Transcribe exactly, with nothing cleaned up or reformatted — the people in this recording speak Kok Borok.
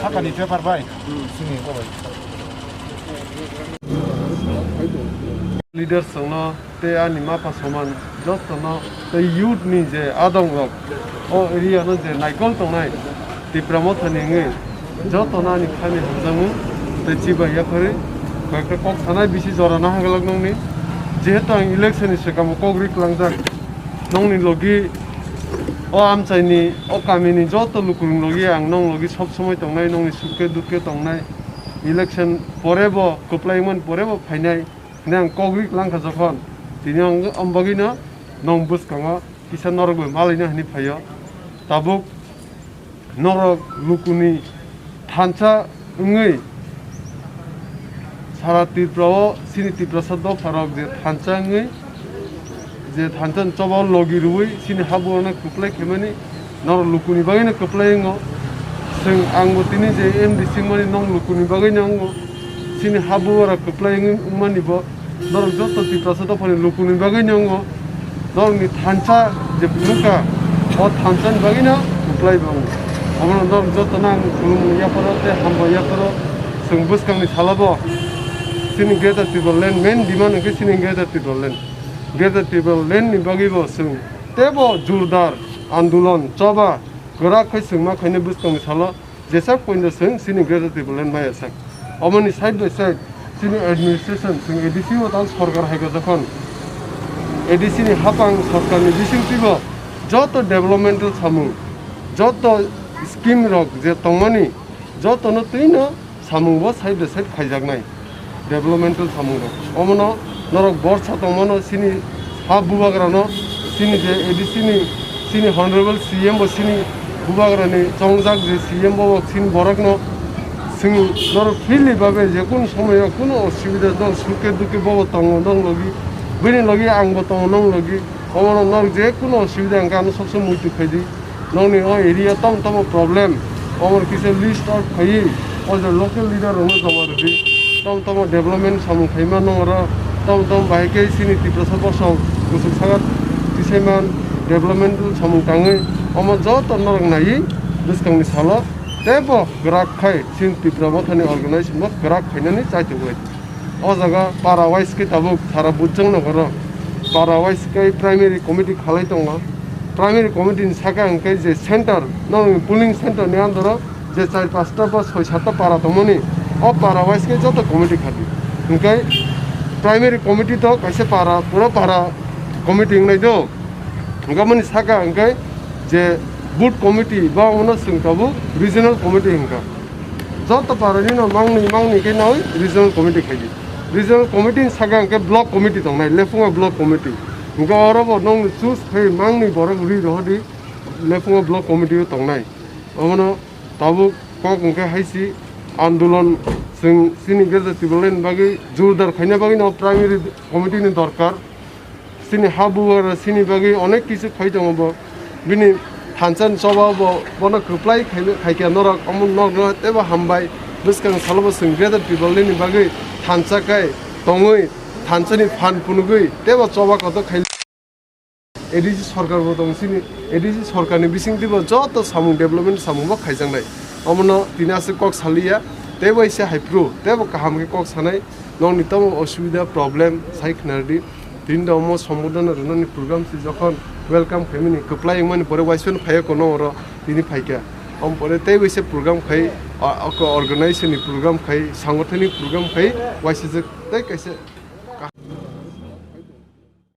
Sakani paper bai. Leaders rokno tei ani mapha soman jotono tei youth ni je adong rok o area no je naikol tongnai Tipra Motha ni wngwi jotono ani khani hamjakmung tei chibai yaphari koi ekta kok sanai bisi jora nahaglak nongni, jehetu ang election ni swkang bo kok ri klangjak nongni logi o amchai ni o kami ni joto lukurok logi ang nong logi sob somoi tongnai, nongni sukhe dukhe tongnai. Election pore bo kwplai wngmani pore bo phainai hinwi ang kok ri langkha jokhon, tini ang, ang bagwino nong bwskango kisa norok bai malaina hinwi phaio. Tabuk norok lukuni thansa wngwi sara Tripura o chini Tiprasa dopha rok je thansa wngwi je thansa ni choba o logi rwui chini habugrano kwplai khaimani norok lukuni bagwino kwplai wngo. Chwng, ang bo tini je M D C wngmani nong lukuni bagwino wngo. Chini habugra kwplai wngwi wngmani bo norok joto Tiprasa dophani lukuni bagwino wngo. Norokni thansa je phunukha, o thansani bagwino kwplai bo wngo. Omono norok jotono ang khulumung yapharo tei hambai yapharo. Chwng bwskangni salo bo chini Greater Tipraland main demand hwnkhe chini Greater Tipraland. Greater Tipraland ni bagwi bo chwng teibo jordar andolon choba kwrak khai chwng ma khainai bwskangni salo jesa point o chwng chini Greater Tipraland maya sak. Omoni side by side chini administration chwng A D C o tang sorkar hai ko jokhon A D C ni hapang sorkar ni bising twibo joto developmental samung, joto scheme rok je tongmani jotono twino samung bo side by side khaijaknai developmental samung rok. Omono norok borsa tongmano chini ha bubagrano, chini je A D C ni, chini honorable C M bo chini bubagrani chongjak je C M bo chini borokno chwng norok freely babe je kunu somoyo kunu osubida dong, sukhe dukhe bobo tongo nong logi, bini logi angbo tongo nong logi. Omono norok je kunu osubida hwnkhe ano sob somoi muitu khaidi. Nokni o area tamo tamo problem, omo kisa list out khaiwi o je local leader rokno joma rwdi. Tamo tamo development samung khaima nung oro, tamo tamo bahai khe chini Tiprasa bosong kuchuk saka tisaiman development samung tangwi omo joto norok naiwi bwskangni salo teibo kwrak khai chini Tipra Mothani organization bo kwrak khainani chaitok lai. O jaga para wise khe tabuk sara Bujang nogoro para wise khe primary committee khalai tongo. Primary committee ni saka hwnkhe je center, nokni polling center ni under o je char pasta ba soi satta para tongmani, o para wise khe joto committee khadi. Hwnkhe primary committee to kaisa para, pura para committee wngnai do. Hwnkhe aboni saka hwnkhe je booth committee ba omono chwng tabuk regional committee hwnkha. Joto parani no mangni mangni khe nawi regional committee khaidi. Regional committee ni saka hwnkhe block committee tongnai, Lephungo block committee. Hwnkhe oro bo nokni choose khai mangni borok ri rohordi, Lephungo block committee o tongnai. Omono tabuk kok hwnkhe hai si andolon chwng chini Greater Tipraland ni bagwi jordar khaina bagwi no primary committee ni dorkar. Chini ha bubagra chini bagwi onek kisu khai tongo bo. Bini thansa ni choba bo, bono kwplai khai, khai khe norok omo nokno teibo hambai. Bwskang salo bo chwng Greater Tipraland ni bagwi thansa khai tongwi, thansa ni phan phunugwi teibo choba kotor khai. A D C sorkar bo tong chini, A D C sorkar ni bising twibo joto samung development samung bo khaijaknai. Omono tini aswk kok saliya, teibo ise hai phuru, teibo kaham khe kok sanai, nokni tamo osubida problem sai khna rwdi. Tini da omo sombodona rwnani program se jokhon welcome khaimani, kwplai wngmani pore waisano phaiya kono oro tini phaikha. Omo pore teibo ise program khai, a, a, organization ni program khai, sangothani program khai, waisajak tei kaisa